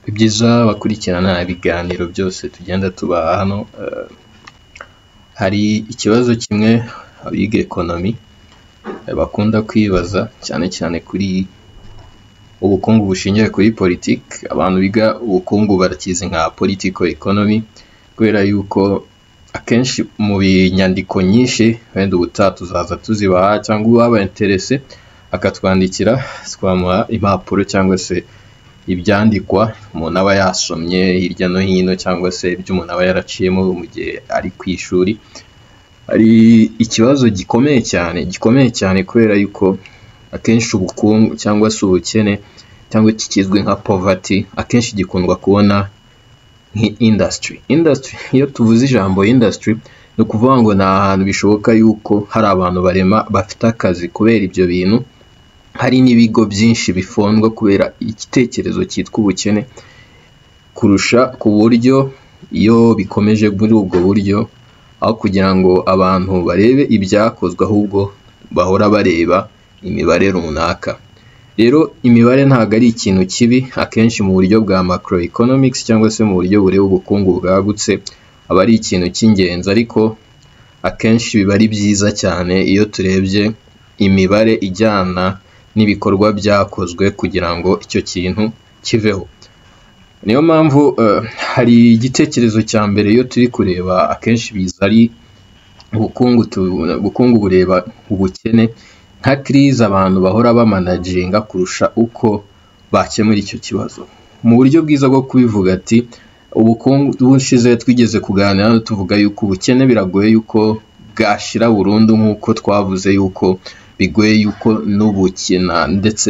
Ibyiza bakurikirana ibiganiro byose tugenda tubaha hano. Hari ikibazo kimwe abiga economy bakunda kwibaza, cyane cyane kuri ubukungu bushingiye kuri politiki. Abantu biga ubukungu barakizi nka political economy, kubera yuko akenshi mu nyandiko nyinshi, wenda ubutaha tuzaza tuzibaha, cyangwa uwaba intéressé akatwandikira twamuha impapuro cyangwa se ibyandikwa umuntu aba yasomye hirya no hino, cyangwa se ibyo umuntu aba yaraciyemo mu gihe ari ku ishuri. Hari ikibazo gikomeye cyane, gikomeye cyane, kubera yuko akenshi ubukungu cyangwa se ubukene cyangwa iki kizwi nka poverty akenshi gikundwa kubona nk'industry. Industry, iyo tuvuze ijambo industry, ni ukuvuga ngo ni ahantu bishoboka yuko hari abantu barema bafite akazi kubera ibyo bintu. Hari n'ibigo byinshi bifondwa kubera igitekerezo cyitwa ubukene, kurusha ku buryo iyo bikomeje muri ubwo buryo, aho kugira ngo abantu barebe ibyakozwe, ahubwo bahora bareba imibare runaka. Rero imibare ntabwo ari ikintu kibi. Akenshi mu buryo bwa macroeconomics cyangwa se mu buryo bureba ubukungu bwagutse aba ari ikintu cy'ingenzi, ariko akenshi biba ari byiza cyane iyo turebye imibare ijyana n'ibikorwa byakozwe kugira ngo icyo kintu kiveho. Niyo mpamvu hari igitekerezo cya mbere, iyo turi kureba akenshi biza ari ubukungu bureba ubukene nka crise abantu bahora bamanaginga kurusha uko bakemura icyo kibazo. Mu buryo bwiza bwo kubivuga, ati ubukungu, ubushize twigeze kuganira hano tuvuga yuko ubukene biragoye yuko bwashira burundu, nk'uko twavuze yuko bigoye yuko n'ubukina ndetse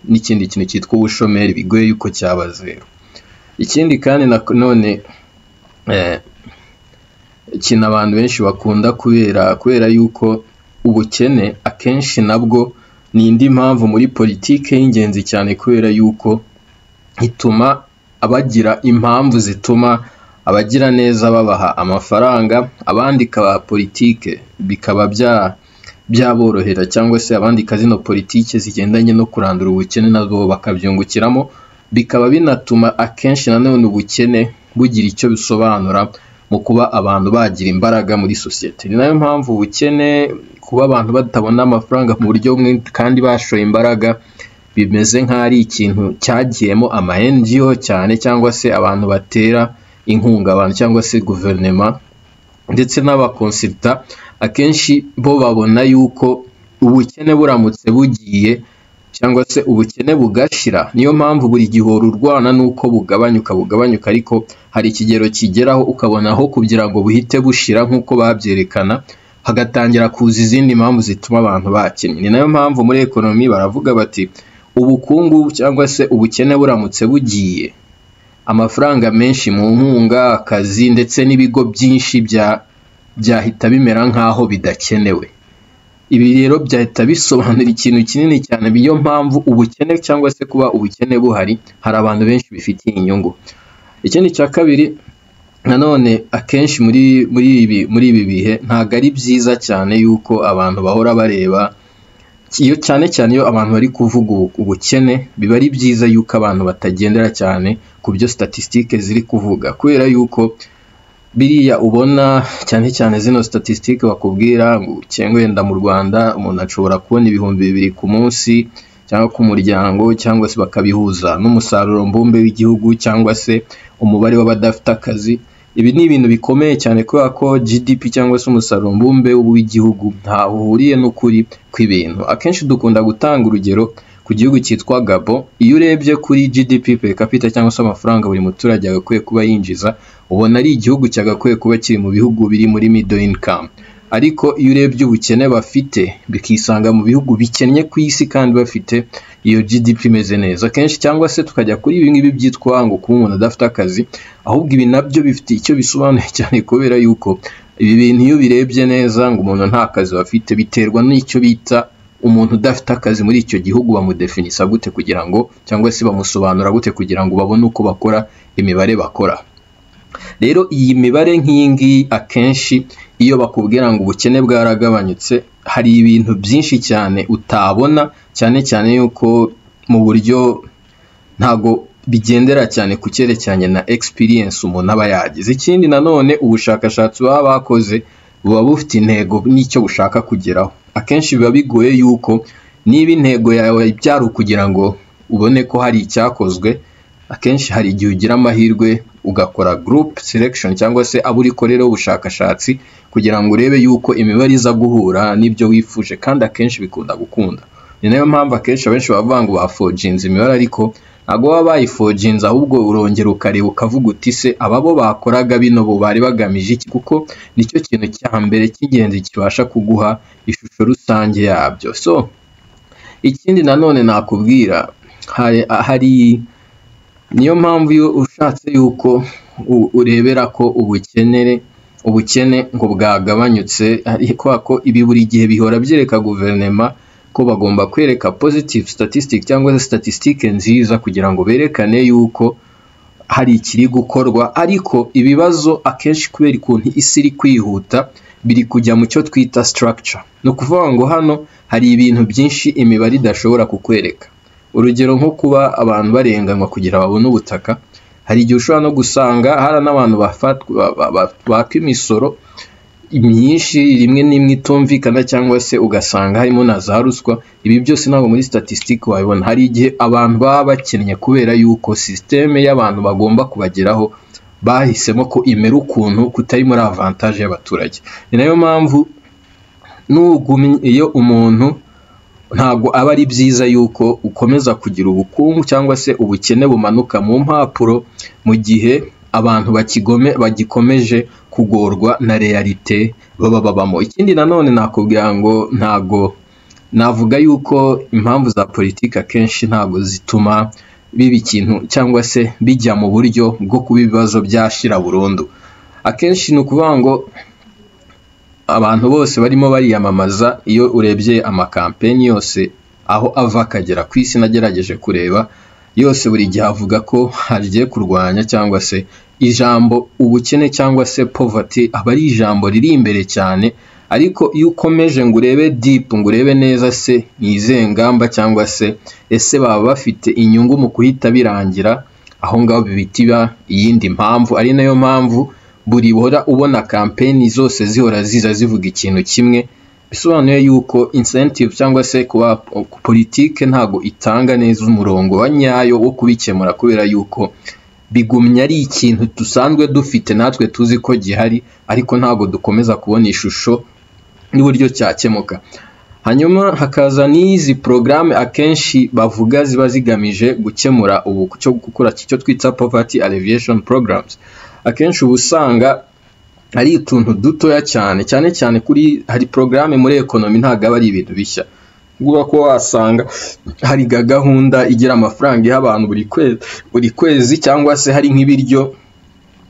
n'ikindi kintu cyitwa ubushomeri bigoye yuko cyaba zero. Ikindi kandi none ikintu abantu benshi bakunda kubera yuko ubukene akenshi nabwo ni indi mpamvu muri politiki y'ingenzi cyane, kubera yuko ituma abagira impamvu zituma abagira neza babaha amafaranga, abandika politike bikaba byaborohera, cyangwa se abandika zino politike zigendanye no kurandura ubukene nabo bakabyungukiramo. Bikaba binatuma akenshi nanone ubukene bugira icyo bisobanura mu kuba abantu bagira imbaraga muri sosiyete. Ni nayo mpamvu ubukene, kuba abantu batabona amafaranga mu buryo bumwe kandi bashoye imbaraga, bimeze nk'aho ari ikintu cyagiyemo ama NGO cyane, cyangwa se abantu batera inkunga abantu, cyangwa se guverinoma ndetse n'abaconsultant. Akenshi bo babona yuko ubukene buramutse bugiye cyangwa se ubukene bugashira, niyo mpamvu buri gihe uhora urwana n'uko bugabanyuka, bugabanyuka, ariko hari ikigero kigeraho ukabona aho kugira ngo buhite bushira nk'uko babyerekana, hagatangira kuza izindi mpamvu zituma abantu bakennye. Ni nayo mpamvu muri economy baravuga bati ubukungu cyangwa se ubukene buramutse bugiye, amafaranga menshi mu nkunga, akazi ndetse n'ibigo byinshi byahita bimera nk'aho bidakenewe. Ibi rero byahita bisobanura ikintu kinini cyane. Niyo mpamvu ubukene cyangwa se kuba ubukene buhari, hari abantu benshi bifitiye inyungu. Ikindi cya kabiri nanone, akenshi muri ibi bihe ntabwo ari byiza cyane yuko abantu bahora bareba iyo, cyane cyane iyo abantu bari kuvuga ubukene, biba ari byiza yuko abantu batagendera cyane ku byo statistique ziri kuvuga, kubera yuko biriya ubona, cyane cyane zino statistique bakubwira ngo cyangwa wenda mu Rwanda umuntu ashobora kubona 2000 ku munsi cyangwa ku muryango, cyangwa se bakabihuza n'umusaruro mbumbe w'igihugu, cyangwa se umubare w'abadafite akazi. Ibi ni ibintu bikomeye cyane, kubera ko GDP cyangwa se umusaruro mbumbe w'igihugu ntaho uhuriye n'ukuri kw'ibintu. Akenshi dukunda gutanga urugero ku gihugu cyitwa Gabon. Iyo urebye kuri GDP per capita cyangwa se amafaranga buri muturage agakwiye kuba yinjiza, ubona ari igihugu cyagakwiye kuba kiri mu bihugu biri muri middle income, ariko iyo urebye ubukene bafite, bikisanga mu bihugu bikennye ku isi kandi bafite iyo GDP imeze neza akenshi. Cyangwa se tukajya kuri ibi ngibi byitwa ngo kuba umuntu adafite akazi, ahubwo ibi nabyo bifite icyo bisobanuye cyane, kubera yuko ibi bintu iyo ubirebye neza, ngo umuntu nta kazi bafite, biterwa n'icyo bita umuntu udafite akazi muri icyo gihugu. Bamudefinisa gute kugira ngo, cyangwa se bamusobanura gute kugira ngo babone uko bakora imibare bakora? Rero iyi mibare nk'iyi ngiyi, akenshi iyo bakubwira ngo ubukene bwaragabanyutse, hari ibintu byinshi cyane utabona, cyane cyane yuko mu buryo ntago bigendera cyane ku cyerekeranye na experience umuntu aba yagize. Ikindi nanone, ubushakashatsi baba bakoze buba bufite intego n'icyo bushaka kugeraho. Akenshi biba bigoye yuko niba intego yawe byari ukugira ngo ubone ko hari icyakozwe, akenshi hari igihe ugira amahirwe ugakora group selection cyangwa se abo urikoreraho ubushakashatsi kugira ngo urebe yuko imibare iza guhura n'ibyo wifuje, kandi akenshi bikunda gukunda. Ni nayo mpamvu akenshi abenshi bavuga ngo bafojinze imibare, ariko ntabwo baba bayifojinze, ahubwo urongera ukareba ukavuga uti: "Se aba bo bakoraga bino bo bari bagamije iki?" Kuko nicyo kintu cya mbere cy'ingenzi kibasha kuguha ishusho rusange yabyo. So ikindi nanone nakubwira, hari niyo mpamvu iyo ushatse yuko urebera ko ubukene ngo bwagabanyutse, kubera ko ibi buri gihe bihora byereka guverinoma ko bagomba kwereka positive statistic cyangwa se statistique nziza kugira ngo berekane yuko hari ikiri gukorwa. Ariko ibibazo akenshi, kubera ukuntu isi iri kwihuta, biri kujya mu cyo twita structure. Ni ukuvuga ngo hano hari ibintu byinshi imibare idashobora kukwereka. Urugero nko kuba abantu barenganywa kugira babone ubutaka. Hari igihe ushobora no gusanga hari n'abantu baka imisoro myinshi, rimwe n'imwe itumvikana, cyangwa se ugasanga harimo na za ruswa. Ibi byose ntabwo muri statistique wabibona. Hari igihe abantu baba bakennye kubera yuko système y'abantu bagomba kubageraho bahisemo ko imera ukuntu kutari muri avantage y'abaturage. Ni nayo mpamvu iyo umuntu, ntabwo aba ari byiza yuko ukomeza kugira ubukungu cyangwa se ubukene bumanuka mu mpapuro mu gihe abantu bagikomeje kugorwa na réalité baba babamo. Ikindi nanone nakubwira ngo ntabwo navuga yuko impamvu za politiki akenshi ntabwo zituma biba ikintu cyangwa se bijya mu buryo bwo kuba ibibazo byashira burundu. Akenshi ni ukuvuga ngo abantu bose barimo bariyamamaza, iyo urebye amakampeni yose aho ava akagera ku isi nagerageje kureba yose, buri gihe avuga ko hagiye kurwanya cyangwa se ijambo ubukene cyangwa se poverty aba ari ijambo riri imbere cyane. Ariko iyo ukomeje ngo urebe deep, ngo urebe neza se ni izihe ngamba cyangwa se ese baba bafite inyungu mu guhita birangira aho ngaho, bihita iba iyindi mpamvu. Ari nayo mpamvu buri uhora ubona kampeni zose zihora ziza zivuga ikintu kimwe, bisobanuye yuko incentive cyangwa se kuba politike ntabwo itanga neza umurongo wa nyayo wo kubikemura, kubera yuko bigumya ari ikintu dusanzwe dufite, natwe tuzi ko gihari, ariko ntabwo dukomeza kubona ishusho n'uburyo cyakemuka. Hanyuma hakaza n'izi porogaramu akenshi bavuga ziba zigamije gukemura ubu cyo gukora icyo twita poverty alleviation programs. Akenshi uba usanga ari utuntu dutoya cyane, cyane cyane kuri hari porogaramu muri economy, ntabwo aba ari ibintu bishya. Kuvuga ko wasanga hari gahunda igira amafaranga iha abantu buri kwezi, cyangwa se hari nk'ibiryo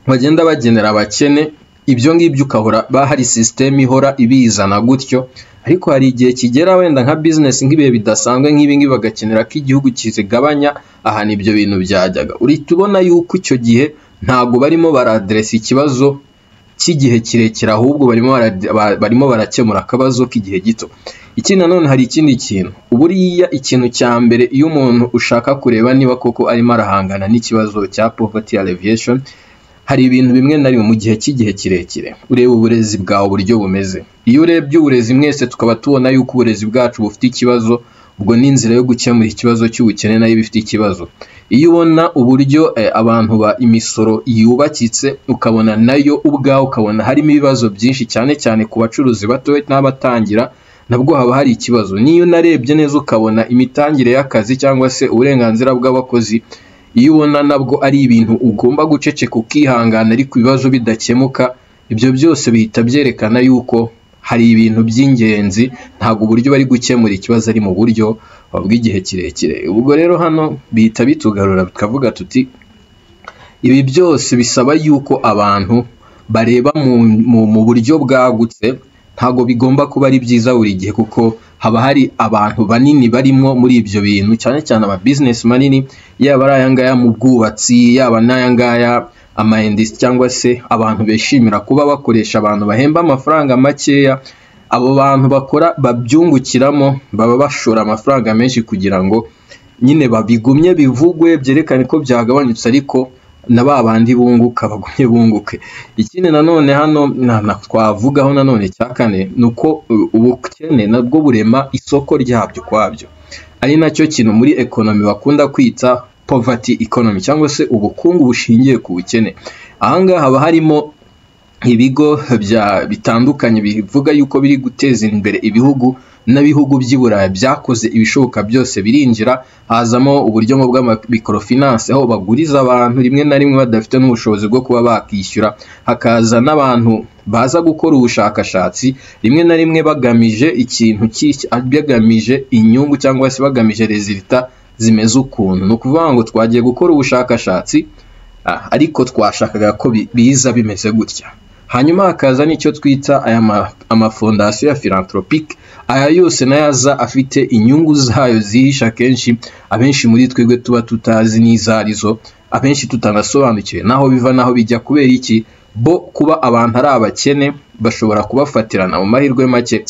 bagenda bagenera abakene, ibyo ngibyo ukahora hari système ihora ibizana gutyo. Ariko hari igihe kigera wenda nka business, nk'ibihe bidasanzwe nk'ibi ngibi, bagakenera ko igihugu kizigabanya ahantu ibyo bintu byajyaga. Uhita ubona yuko icyo gihe ntabwo barimo baraderesa ikibazo cy'igihe kirekire, ahubwo barimo barakemura akabazo k'igihe gito. Ikindi nanone, hari ikindi kintu buriya, ikintu cya mbere iyo umuntu ushaka kureba niba koko arimo arahangana n'ikibazo cya poverty alleviation, hari ibintu bimwe na bimwe mu gihe cy'igihe kirekire ureba uburezi bwawe uburyo bumeze. Iyo urebye uburezi, mwese tukaba tubona yuko uburezi bwacu bufite ikibazo, ubwo n'inzira yo gukemura ikibazo cy'ubukene nayo iba ifite ikibazo. Iyo ubona uburyo abantu ba imisoro yubakitse, ukabona nayo ubwawe ukabona harimo ibibazo byinshi, cyane cyane ku bacuruzi bato n'abatangira, nabwo haba hari ikibazo. Niyo unarebye neza ukabona imitangire y'akazi cyangwa se uburenganzira bw'abakozi, iyo ubona nabwo ari ibintu ugomba guceceka ukihangana ariko ibibazo bidakemuka, ibyo byose bihita byerekana yuko hari ibintu by'ingenzi, ntabwo uburyo bari gukemura ikibazo ari mu buryo bw'igihe kirekire. Ubwo rero hano bihita bitugarura tukavuga tuti ibi byose bisaba yuko abantu bareba mu buryo bwagutse. Ntabwo bigomba kuba ari byiza buri gihe, kuko haba hari abantu banini barimo muri ibyo bintu, cyane cyane ama business manini, yaba ari aya ngaya mu bwubatsi, yaba n'aya ngaya ama industry, cyangwa se abantu bishimira kuba bakoresha abantu bahemba amafaranga makeya. Abo bantu bakora babyungukiramo, baba bashora amafaranga menshi kugira ngo Nyine babigumye bivugwe, byerekane ko byagabanutse, ariko na ba bandi bunguka bagumye bunguke. Ikindi nanone hano twavugaho nanone cya kane ni uko ubukene nabwo burema isoko ryabyo ukwabyo, ari nacyo kintu muri economy bakunda kwita poverty economy cyangwa se ubukungu bushingiye ku bukene. Ahangaha haba harimo ibigo bitandukanye bivuga yuko biri guteza imbere ibihugu, n'ibihugu by'i Burayi byakoze ibishoboka byose birinjira, hazamo uburyo bw'amamicrofinance aho baguriza abantu rimwe na rimwe badafite n'ubushobozi bwo kuba bakishyura, hakaza n'abantu baza gukora ubushakashatsi rimwe na rimwe bagamije ikintu, bagamije inyungu cyangwa se bagamije résultats zimeze ukuntu. Ni ukuvuga ngo twagiye gukora ubushakashatsi, ariko twashakaga ko biza bimeze gutya. Hanyuma hakaza n'icyo twita aya amafondasiyo ya philanthropique. Aya yose nayo aza afite inyungu zayo zihishe, akenshi abenshi muri twebwe tuba tutazi n'izo arizo, abenshi tutanasobanukiwe naho biva naho bijya. Kubera iki? Bo kuba abantu ari abakene bashobora kubafatirana mu mahirwe make.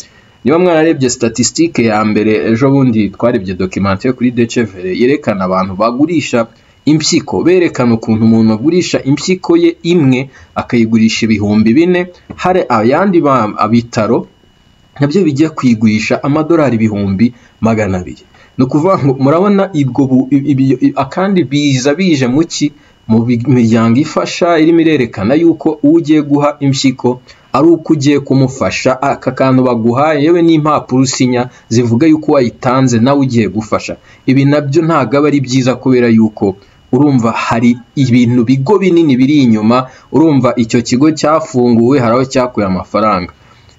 Niba mwararebye statistique ya mbere, ejo bundi twarebye documentaire kuri Decevere yerekana abantu bagurisha impyiko, berekana ukuntu umuntu agurisha impyiko ye imwe akayigurisha 4000, hari ayandi bitaro nabyo bijya kuyigurisha amadolari 200,000. Ni ukuvuga ngo murabona ubwo akandi biza bije mu ki mu miryango ifasha irimo irerekana yuko uwo ugiye guha impyiko ari uko ugiye kumufasha. Aka kantu baguhaye, yewe n'impapuro usinya zivuga yuko wayitanze nawe ugiye gufasha. Ibi nabyo ntabwo aba ari byiza, kubera yuko urumva hari ibintu bigo binini biri inyuma. Urumva icyo kigo cyafunguwe hari aho cyakuye amafaranga,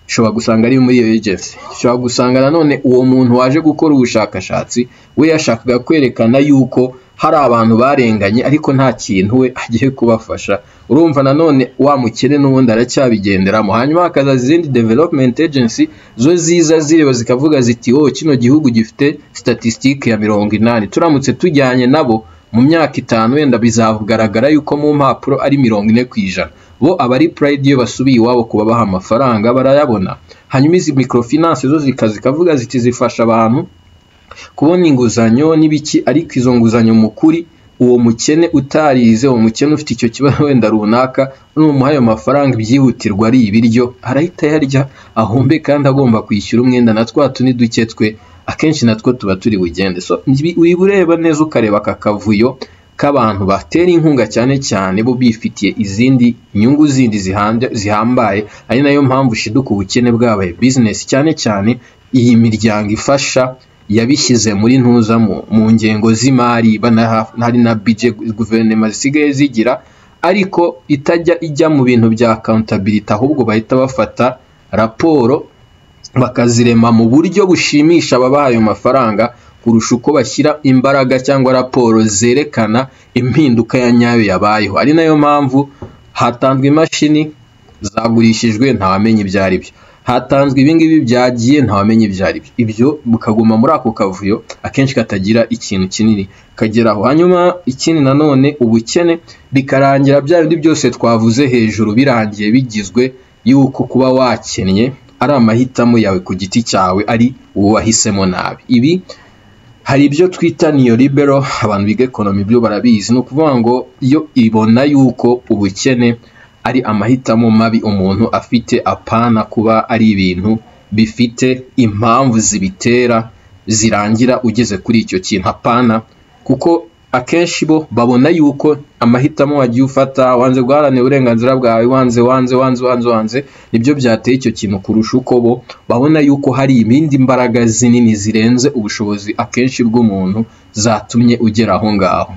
ushobora gusanga ari muri iyo agency. Ushobora gusanga nanone uwo muntu waje gukora ubushakashatsi we yashakaga kwerekana yuko hari abantu barenganye, ariko nta kintu we agiye kubafasha. Urumva nanone wa mukene n'ubundi aracyabigenderamo. Hanyuma hakaza izindi development agency, zo ziza zireba zikavuga ziti: "Oh, kino gihugu gifite statistique ya 80, turamutse tujyanye nabo mu myaka 5 wenda bizagaragara yuko mu mpapuro ari 40%." Bo aba ari pride, iyo basubiye iwabo kuba baha amafaranga barayabona. Hanyuma izi microfinance zo zikavuga ziti zifasha abantu kubona inguzanyo n'ibiki, ariko izo nguzanyo mu kuri uwo mukene utarize, uwo mukene ufite icyo kibazo wenda runaka, numuha ayo mafaranga ibyihutirwa ari ibiryo, arahita yarya ahombe kandi agomba kwishyura umwenda, na twa tundi duke twe akenshi natwo tuba turi bugende. So wiba ureba neza ukareba aka kavuyo k'abantu batera inkunga cyane cyane bo bifitiye izindi nyungu zindi zihambaye, ari nayo mpamvu ushiduka ubukene bwabaye business, cyane cyane iyi miryango ifasha yabishyize muri ntuza mu ngengo z'imari, hari na budget guverinoma zisigaye zigira, ariko itajya ijya mu bintu bya accountability, ahubwo bahita bafata raporo bakazirema mu buryo bushimisha ababaha ayo mafaranga kurusha uko bashyira imbaraga cyangwa raporo zerekana impinduka ya nyayo yabayeho. Ari nayo mpamvu hatanzwe imashini zagurishijwe ntawamenya ibyo ari byo, hatanzwe ibingibi byagiye ntawamenya ibyo ari byo, ibyo bukaguma muri ako kavuyo akenshi katagira ikintu kinini kageraho. Hanyuma ikindi nanone, ubukene bikarangira bya bindi byose twavuze hejuru birangiye bigizwe yuko kuba wakennye ari amahitamo yawe ku giti cyawe, ari uwo wahisemo nabi. Ibi hari ibyo twita neoliberal, abantu biga economy byo barabizi. Ni ukuvuga ngo iyo ibona yuko ubukene ari amahitamo mabi umuntu afite, apana kuba ari ibintu bifite impamvu zibitera zirangira ugeze kuri icyo kintu, apana kuko akenshi bo babona yuko amahitamo wagiye ufata, wanze guharanira uburenganzira bwawe, wanze, wanze, wanze, wanze, wanze, nibyo byateye icyo kintu, kurusha uko bo babona yuko hari ibindi mbaraga zinini zirenze ubushobozi akenshi bw'umuntu zatumye ugera aho ngaho.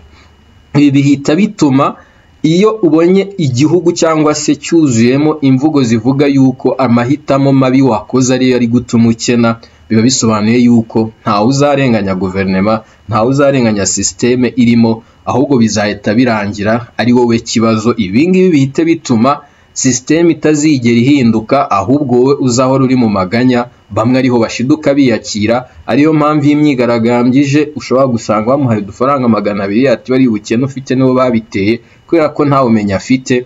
Ibi bihita bituma iyo ubonye igihugu cyangwa se cyuzuyemo imvugo zivuga yuko amahitamo mabi wakoze ariyo ari gutuma ukena, biba bisobanuye yuko ntawe uzarenganya guverinoma, ntawe uzarenganya système irimo, ahubwo bizahita birangira ari wowe kibazo. Ibi ngibi bihite bituma système itazigera ihinduka, ahubwo wowe uzahora uri mu maganya. Bamwe ariho bashiduka biyakira, ariyo mpamvu iyo imyigaragambyo ije ushobora gusanga bamuhaye udufaranga 200, ati bari ubukene ufite nibo babiteye, kubera ko nta bumenyi afite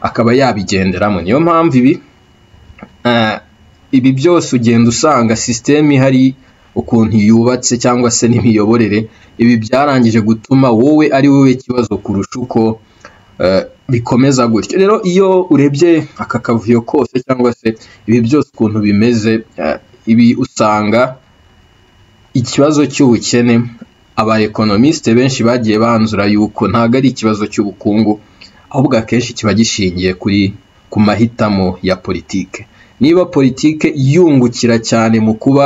akaba yabigenderamo. Niyo mpamvu ibi byose ugenda usanga système ihari. ukuntu yubatse cyangwa se n'imiyoborere, ibi byarangije gutuma wowe ari wowe kibazo kurusha uko bikomeza gutyo. Rero iyo urebye aka kavuyo kose cyangwa se ibi byose ukuntu bimeze, ibi usanga ikibazo cy'ubukene aba economiste benshi bagiye banzura yuko ntabwo ari ikibazo cy'ubukungu, ahubwo akenshi kiba gishingiye ku mahitamo ya politike. Niba politike yungukira cyane mu kuba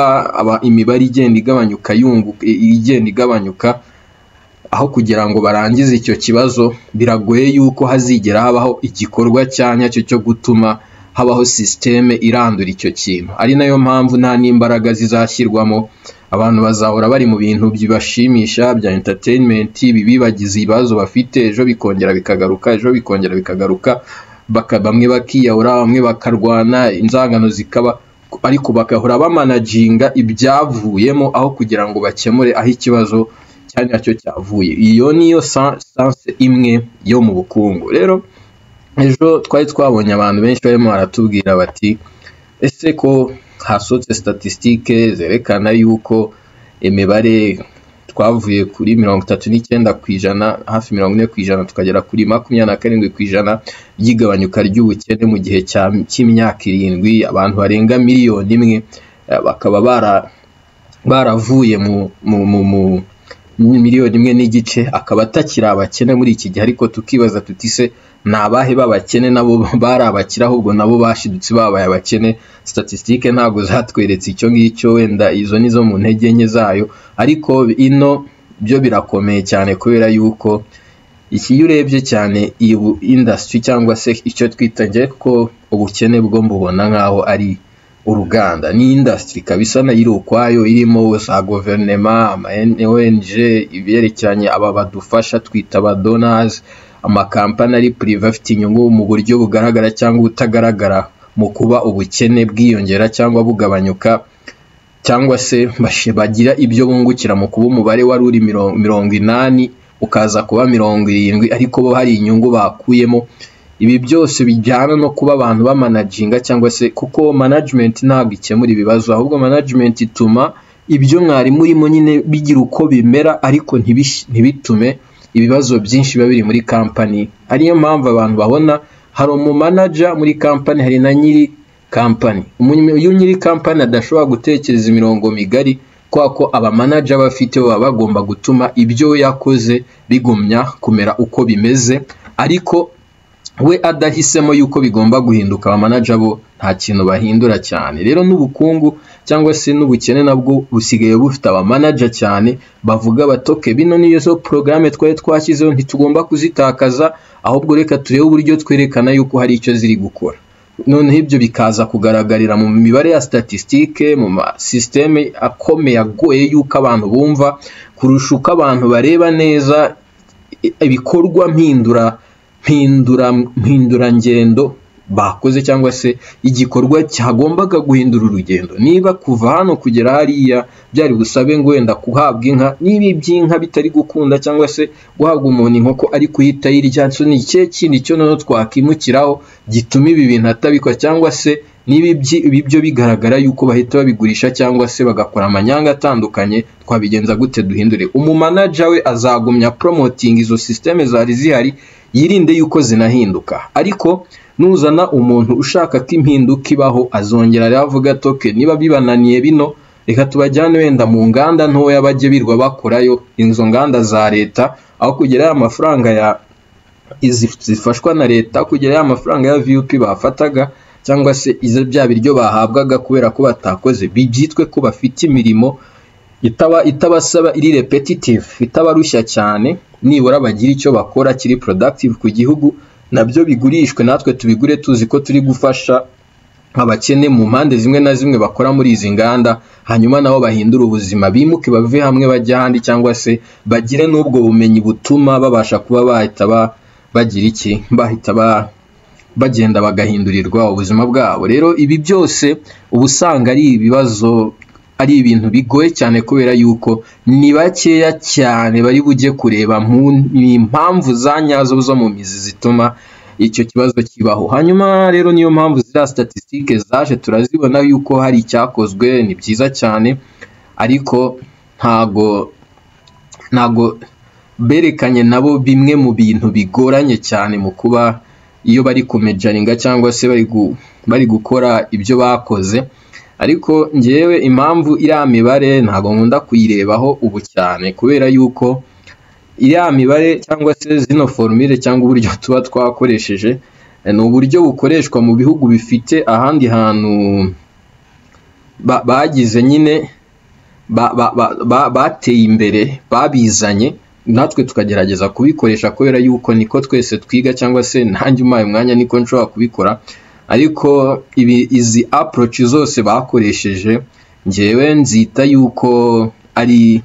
imibare igenda igabanyuka, igenda igabanyuka, aho kugira ngo barangize icyo kibazo, biragoye yuko hazigera habaho igikorwa cya nyacyo cyo gutuma habaho système irandura icyo kintu. Ari nayo mpamvu nta n'imbaraga zizashyirwamo, abantu bazahora bari mu bintu bibashimisha bya entertainment, bibibagiza ibibazo bafite, ejo bikongera bikagaruka, ejo bikongera bikagaruka, bamwe bakiyahura, bamwe bakarwana, inzangano zikaba, ariko bagahora bamanaginga ibyavuyemo aho kugira ngo bakemure aho ikibazo cya nyacyo cyavuye. Iyo niyo sense imwe yo mu bukungu. Rero ejo twari twabonye abantu benshi barimo baratubwira bati ese ko hasohotse statistique zerekana yuko imibare twavuye kuri 39%, hafi 40%, tukagera kuri 27% ry'igabanyuka ry'ubukene mu gihe cy'imyaka 7, abantu barenga miliyoni 1 bakaba baravuye mu miliyoni 1.5, akaba atakiri abakene muri iki gihe. Ariko tukibaza tuti se ni abahe b'abakene nabo bari abakire, ahubwo nabo bashidutse babaye abakene? Statistique ntabwo zatweretse icyo ngicyo, wenda izo nizo mu ntege nke zayo, ariko ino byo birakomeye cyane kubera yuko iki iyo urebye cyane iyi industry cyangwa se icyo twita, nge ko ubukene bwo mbubona nkaho ari uruganda, ni industry kabisa nayo iri ukwayo, irimo za guverinoma, ama ONG, ibyerekeranye aba badufasha twita aba donors, amakampani ari privé afite inyungu mu buryo bugaragara cyangwa butagaragara mu kuba ubukene bwiyongera cyangwa bugabanyuka, cyangwa se bagira ibyo bungukira mu kuba umubare wari uri 80 ukaza kuba 70, ariko bo hari inyungu bakuyemo. Ibi byose bijyana no kuba abantu bamanaginga, cyangwa se kuko management ntabwo ikemura ibibazo, ahubwo management ituma ibyo mwari murimo nyine bigira uko bimera, ariko ntibitume ibibazo byinshi biba biri muri company. Ariyo mpamvu abantu babona hari umumanager muri company, hari na nyiri company. Iyo nyiri company adashobora gutekereza imirongo migari, kubera ko abamanager bafite baba bagomba gutuma ibyo yakoze bigumya kumera uko bimeze, ariko we adahisemo yuko bigomba guhinduka, abamanager bo nta kintu bahindura cyane. Rero n'ubukungu cyangwa se n'ubukene nabwo busigaye bufite abamanager cyane bavuga bati okay, bino niyo zo porogaramu twari twashyizeho, ntitugomba kuzitakaza, ahubwo reka turebe uburyo twerekana yuko hari icyo ziri gukora. Noneho ibyo bikaza kugaragarira mu mibare ya statistique, mu ma système akomeye agoye yuko abantu bumva kurusha uko abantu bareba neza ibikorwa mpindurangendo bakoze, cyangwa se igikorwa cyagombaga guhindura urugendo. Niba kuva hano kugera hariya byari busabe ngo wenda kuhabwa inka, niba iby'inka bitari gukunda cyangwa se guhabwa umuntu inkoko ari kuhita yirya, so ni ikihe kindi cyo noneho twakimukiraho gituma ibi bintu atabikora, cyangwa se niba ibyo bigaragara yuko bahita babigurisha cyangwa se bagakora amanyanga atandukanye, twabigenza gute duhindure? Umumanager we azagumya promoting izo système zari zihari, yirinde yuko zinahinduka. Ariko nuzana umuntu ushaka ko impinduka ibaho, azongera rero avuga ati okay, niba bibananiye bino, reka tubajyane wenda mu nganda ntoya bajye birwa bakorayo, izo nganda za leta, aho kugira ya mafaranga ya zifashwa na leta, kugira ya mafaranga ya VUP bafataga, cyangwa se izo bya biryo bahabwaga kubera ko batakoze, byitwe ko bafite imirimo itabasaba iri repetitive, itabarushya cyane, nibura bagira icyo bakora kiri productive ku gihugu, nabyo bigurishwe natwe tubigure tuzi ko turi gufasha abakene mu mpande zimwe na zimwe bakora muri izi nganda, hanyuma nabo bahindure ubuzima, bimuke bave hamwe bajya ahandi, cyangwa se bagire n'ubwo bumenyi butuma babasha kuba bahita bagira iki, bahita bagenda bagahindurirwa ubuzima bwabo. Rero ibi byose uba usanga ari ibibazo, ari ibintu bigoye cyane, kubera yuko ni bakeya cyane bari bujye kureba impamvu za nyazo zo mu mizi zituma icyo kibazo kibaho. Hanyuma rero niyo mpamvu ziriya statistique zaje turazibona yuko hari icyakozwe, ni byiza cyane, Ariko ntago berekanye nabo bimwe mu bintu bigoranye cyane mu kuba iyo bari kumeasuringa cyangwa se bari gukora ibyo bakoze. Ariko njyewe impamvu iriya mibare ntago nkunda kuyirebaho ubu cyane, kubera yuko iriya mibare cyangwa se zino formule cyangwa uburyo tuba twakoresheje ni uburyo bukoreshwa mu bihugu bifite ahandi hantu bagize nyine bateye imbere, babizanye, natwe tukagerageza kubikoresha kubera yuko niko twese twiga, cyangwa se nanjye umpaye umwanya niko nshobora kubikora. Ariko izi approach zose bakoresheje njyewe nzita yuko ari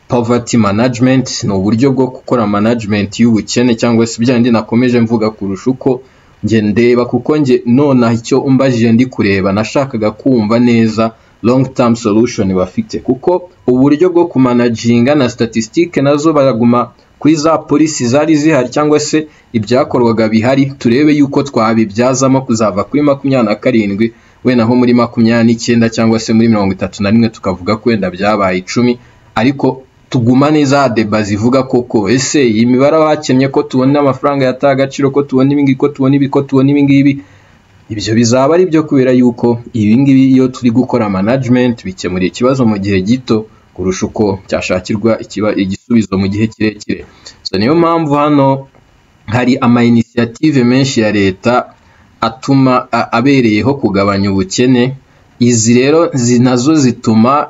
poverty management, ni uburyo bwo gukora management y'ubukene, cyangwa se bya bindi nakomeje mvuga kurusha uko njye ndeba, kuko njye nonaha icyo umbajije ndi kureba nashakaga kumva neza long term solution bafite, kuko uburyo bwo kumanaginga na statistique nazo baraguma kuri za policy zari zihari cyangwa se ibyakorwaga bihari, turebe yuko twabibyazamo kuzava kuri 27 wenda nko muri 29 cyangwa se muri 31, tukavuga ko wenda byabaye 10, ariko tugumane za débat zivuga koko ese iyi mibare abakennye ko tubona amafaranga yataye agaciro, ko tubona ibi ngibi, ko tubona ibi, ko tubona ibi ngibi, ibyo bizaba ari byo, kubera yuko ibi ngibi iyo turi gukora management bikemura ikibazo mu gihe gito kurusha uko cyashakirwa igisubizo mu gihe kirekire. So niyo mpamvu hano hari ama initiative menshi ya leta atuma abereyeho kugabanya ubukene. Izi rero nazo zituma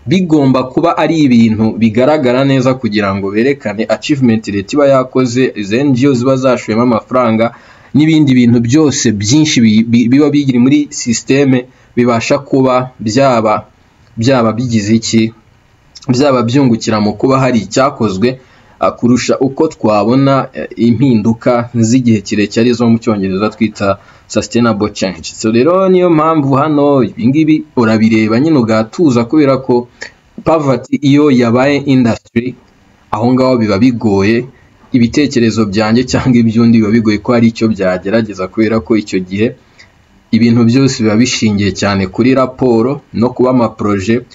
bigomba kuba ari ibintu bigaragara neza kugira ngo berekane achievement leta iba yakoze, izi NGO ziba zashoyemo amafaranga n'ibindi bintu byose byinshi biba biri muri système, bibasha kuba byaba bigize iki, byaba byungukira mu kuba hari icyakozwe, kurusha uko twabona impinduka z'igihe kirekire, arizo mu Cyongereza twita sustainable change. So rero niyo mpamvu hano ibingibi urabireba nyine ugatuza, kubera ko poverty iyo yabaye industry aho ngaho biba bigoye, ibitekerezo byanjye cyangwa iby'undi biba bigoye ko hari icyo byagerageza, kubera ko icyo gihe ibintu byose biba bishingiye cyane kuri raporo no kuba amaprojet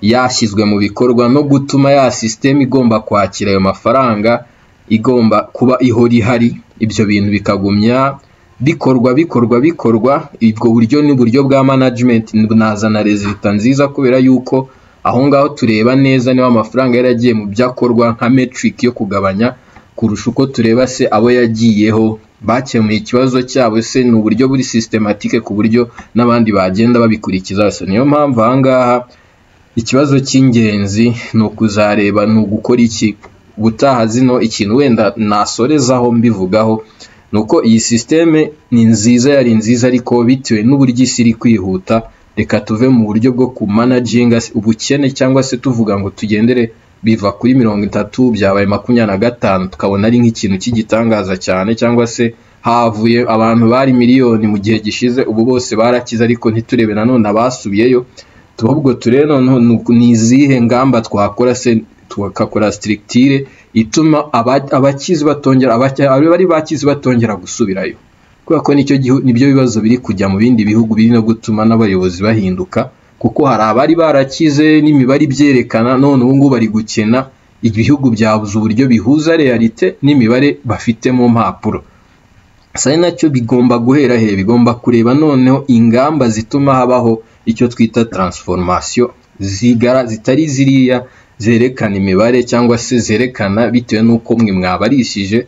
yashyizwe mu bikorwa no gutuma ya système igomba kwakira ayo mafaranga igomba kuba ihora ihari. Ibyo bintu bikagumya bikorwa, bikorwa, bikorwa. Ubwo buryo ni uburyo bwa management bunazana résultat nziza, kubera yuko aho ngaho tureba neza niba amafaranga yaragiye mu byo akorwa nka metric yo kugabanya, kurusha uko tureba se abo yagiyeho bakemuye ikibazo cyabo, se ni uburyo buri systématique ku buryo n'abandi bagenda babikurikiza. So niyo mpamvu aha ngaha ikibazo cy'ingenzi ni ukuzareba ni ugukora iki ubutaha. Zino ikintu wenda nasorezaho mbivugaho ni uko iyi système ni nziza, yari nziza, ariko bitewe n'uburyo isi iri kwihuta, reka tuve mu buryo bwo kumanaginga ubukene cyangwa se tuvuga ngo tugendere biva kuri 30 byabaye 25, tukabona ari nk'ikintu cy'igitangaza cyane, cyangwa se havuye abantu bari miliyoni mu gihe gishize ubu bose barakize, ariko ntiturebe nanone abasubiyeyo. Ahubwo turebe noneho ni izihe ngamba twakora, se tugakora structure ituma abakizi batongera, abari bakize batongera gusubirayo, kubera ko nicyo nibyo bibazo biri kujya mu bindi bihugu, biri no gutuma n'abayobozi bahinduka, kuko hari abari barakize n'imibare ibyerekana, none ubu ngubu bari gukena. Ibihugu byabuze uburyo bihuza réalité n'imibare bafite mu mpapuro. Ari nacyo bigomba guhera he, bigomba kureba noneho ingamba zituma habaho icyo twita transformation zigara zitari ziriya zerekana imibare cyangwa se zerekana bitewe n'uko mwe mwabarishije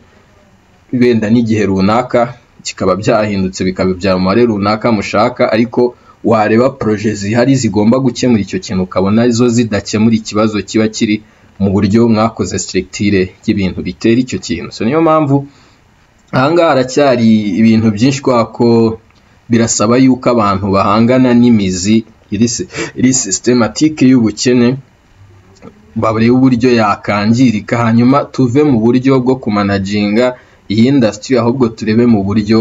wenda n'igihe runaka kikaba byahindutse, bikabyara umubare runaka mushaka, ariko wareba projet zihari zigomba gukemura icyo kintu ukabona zo zidakemura ikibazo kiba kiri mu buryo mwakoze structure y'ibintu bitera icyo kintu. So niyo mpamvu ahangaha haracyari ibintu byinshi, kubera ko birasaba yuko abantu bahangana n'imizi iri systématique y'ubukene, barebe uburyo yakangirika, hanyuma tuve mu buryo bwo kumanaginga iyi industry, ahubwo turebe mu buryo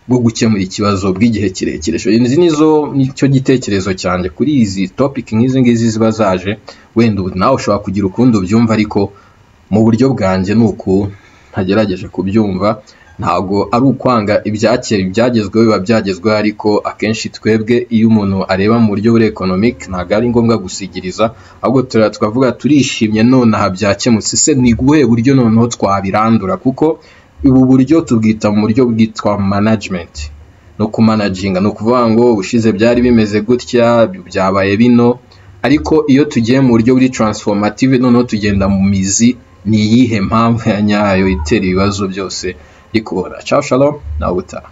bwo gukemura ikibazo bw'igihe kirekire. Izi nizo nicyo gitekerezo cyanjye kuri izi topic nk'izi ngizi ziba zaje. Wenda ubu nawe ushobora kugira ukundi ubyumva, ariko mu buryo bwanjye ni uku. ntagerageje kubyumva. Ntabwo ari ukwanga ibyakera, ibyagezweho biba byagezweho, ariko akenshi twebwe iyo umuntu areba mu buryo buri economic ntabwo ari ngombwa gusigiriza, ahubwo tukavuga turishimye nonaha byakemutse. Se ni ubuhe buryo noneho twabirandura? Kuko ubu buryo tubwita mu buryo bwitwa management no kumanaginga. Ni ukuvuga ngo ubushize byari bimeze gutya, byabaye bino, ariko iyo tugiye mu buryo buri transformative noneho tugenda mu mizi, ni iyihe mpamvu ya nyayo itera ibibazo byose ndi kubona. Ciao, shalom, nawe utaha.